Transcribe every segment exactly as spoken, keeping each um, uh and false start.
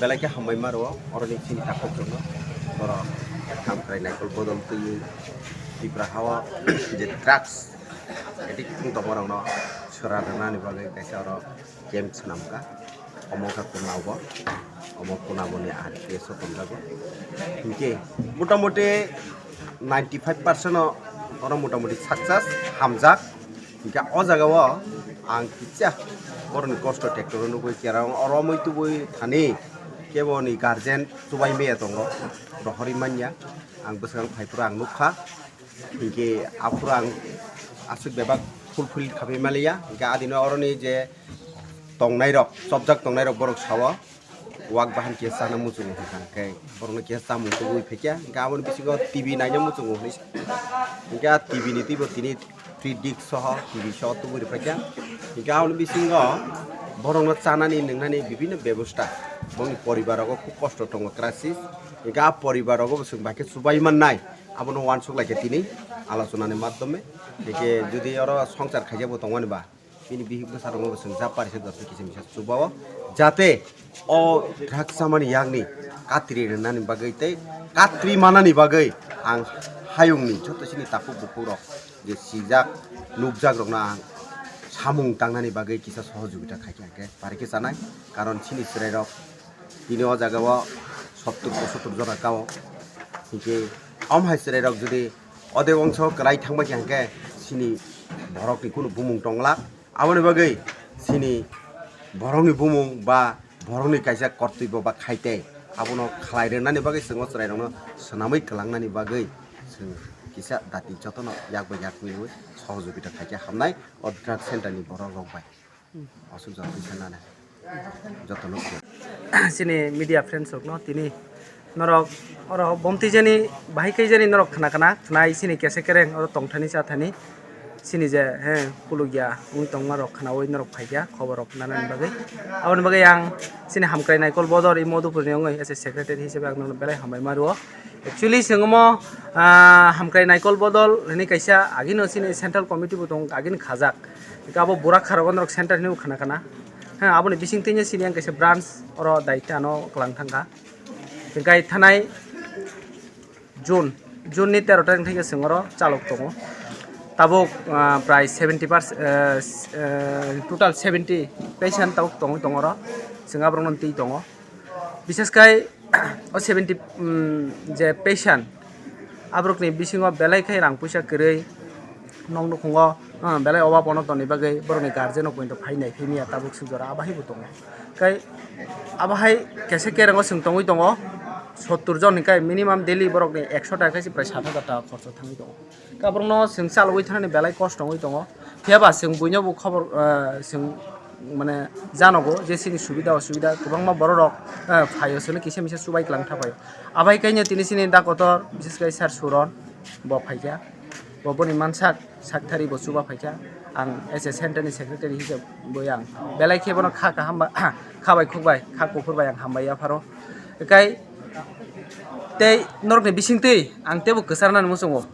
Belai khe hambai ma rwo, oroni chini takhuk rokno, borok hamkrai naikol bodol twiwi Tripura hao je drugs addict wng tongma rokno sora rwnani bagwi kaisa oro camp swnamkha. Omo khe Kunabo, omo Kunaboni R P S o tonjago. Hinkhe motamuti ninety five percent o oro motamuti success, hamjak. Hinkhe o jagao ang kisa boroni kosto tractor o nugwi kerong oro mui tubui thani kebo ni guardian chubai maya tongo, rohorwi manya. Ang bwskango phaiphuru ang nukha. Hinkhe aphuru ang aswk bebak fulfill khabai maliya. Hinkhe adino oroni je tongnairok, chopjak tongnairok borok sao, wak bahan khe chana muchungo hinkha, hinkhe borokno khe chamung tubui phaikha. Hinkhe aboni bisingo T V naina muchungo hinwi sa, hinkhe a T V ni twibo tini three disc soho, T V soho tubui rwphaikha. Hinkhe aboni bisingo borokno chanani nwngnani bibinno bebosta, bongni poribar rogo khub kosto tongo, crisis. Hinkhe a poribar rogo bo chwng bai khe chubai mannai. Abono uansuk lai khe tini alochonani madhyome. Hinkhe jodi oro songsar khaijak bo tongmani ba, bini bihik bwsarokno bo chwng jab pari se joto kisa misa chubao, jate o drugs chamani yakni katri rwnani bagwi tei katri manani bagwi ang hayungni joto chini takhuk bukhukrok je sijak nukjakrokno ang samung tangnani bagwi kisa sohojogita khaikha, hinkhe pari khe chanai. Karon chini chwrairok tini o jagao sottur pochottur jona kao. Hinkhe omo hai chwrairok jodi odebongso kwlai thangbai kha hinkhe chini borokni kunu bumung tongla. Aboni bagwi chini borokni bumung ba borokni kaisa kortwibo ba khaitei abono khlai rwnani bagwi chwng o chwrairokno swnamwi kwlangnani bagwi chwng kisa dati jotono yak bai yak naiwi sohojogita khaikhe hamnai o drug center ni borok rok bai. Aswk jotoni sanani jotono khe. Chini media friends rokno tini norok oro bomtwi jani bahai khe jani norok khna khna khnai chini kese kereng oro tongthani chathani chini je he kulugya wng tongma rok khnaui norok phaikha khobor rok nanani bagwi. Aboni bagwi ang chini hamkrai naikol bodor i Madhupurni wngwi as a secretary hisabe ang nono belai hambai ma rwo. Actually chwng omo, ah, hamkrai naikol bodol hwnwi kaisa agini chini central committee bo tongo, agini khajak. Hingke abo burak kharok norok center hinwi khana khana. Ha, aboni bising twino chini yang kaisa branch oro daitya ano kwlang thangkha. Hingke thanai June, June ni tero tarik thangkhe chwng oro chalok tongo. Tabuk, ah, prai seventy percent, eh, s-, eh, total seventy patient tabuk tongwi tongo oro. Chwng aborokno twi tongo. Bishes khai o seventy, mm, je patient, aborokni bisingo belai khai rang puisa kwrwi, nok nukhungo, ah, belai obab onotoni bagwi borokni guardian rok poito phai nai phai manya tabuk sujora abo hai bo tongo. Khai abo hai kese kerengo chwng tongwi tongo, sottur jon hinkhai minimum daily borokni ekso taka khai se prai sat hajar taka khorcho thangwi tongo. Khe aborokno chwng chalogwi thanani belai kosto wngwi tongo. Phiya ba chwng buino bo khobor, ah, chwng mane janogo je chini subida osubida kwbangma borok rok, ah, phaio chwngno kisa misa chubai kwlang tha phaio. Abai khaino tini chini da kotor, bises khai sir Suron bo phaikha. Bo boni mansak sakthari bo chuba phaikha. Ang as a center ni secretary hisab bo yang belai khe bono kha kaham ba, kha bai khuk bai, kha kuphur bai ang hambai yapharo. Khai tei norokni bisingtwi ang teibo kwcharnani muchungo.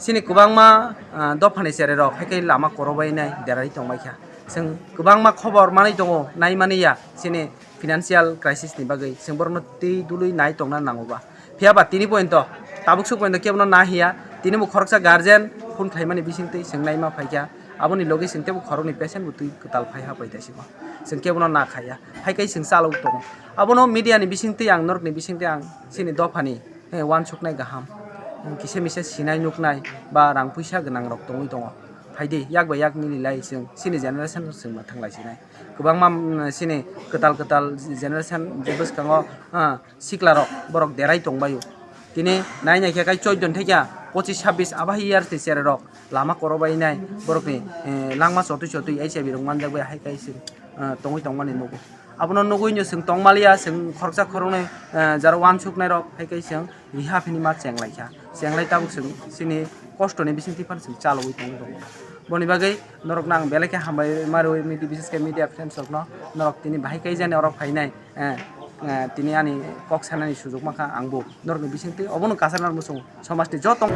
Chini kwbangma, ah, dophani cherai rok hai khe lama korobainai derari tongbaikha. Chwng kwbangma khobor manwi tongo, naimani ya chini financial crisis ni bagwi. Chwng borokno twi dului nai tongna nango ba. Phiya ba tini pointo, tabuk suk pointo kebono na hiya. Tini bo khoroksa guardian phone khlaimani bisingtwi chwng naima phaikha. Aboni logi chwng teibo khoroknwi patient bo twi kwtal phaiha paithaisimo. Chwng kebono na khaiya. Hai khe chwng chalok tongo. Abono media ni bisingtwi ang norokni bisingtwi ang chini dophani, eh, uansuknai kaham. Kisa misa sinai nuknai ba rang puisa gwnang rok tongwi tongo. Phaidi yak bai yak mili lai chwng chini generation chwng mwthang lai sinai. Kwbangma, mm, chini kwtal kwtal generation je bwskango, ah, sikla rok borok derai tongbaio. Tini nai nai khe kai choi don thekya pochis sabis abo hai years ni cherai rok lama korobainai borokni, eh, langma chotwi chotwi H I V rok manjakbai hai kai chwng, ah, tongwi tongmani nugo. Abono nugwi no chwng tongmaliya, chwng khoroksa khoroknwi, eh, jaro uansuknai rok hai khe chwng rihab hinwi ma chenglai kha. Chenglai tabuk chwng chini kosto ni bisingtwi phano chwng chalogwi tongwi tongo. Boni bagwi norokno ang belai khe hambai ma rwui midi, bises khe media friends rokno, norok tini bahai khe jani orok phainai, eh, eh, tini ani kok sanani sujuk mankha, angbo norokni bisingtwi obono kachar nang muchungo somajni joto.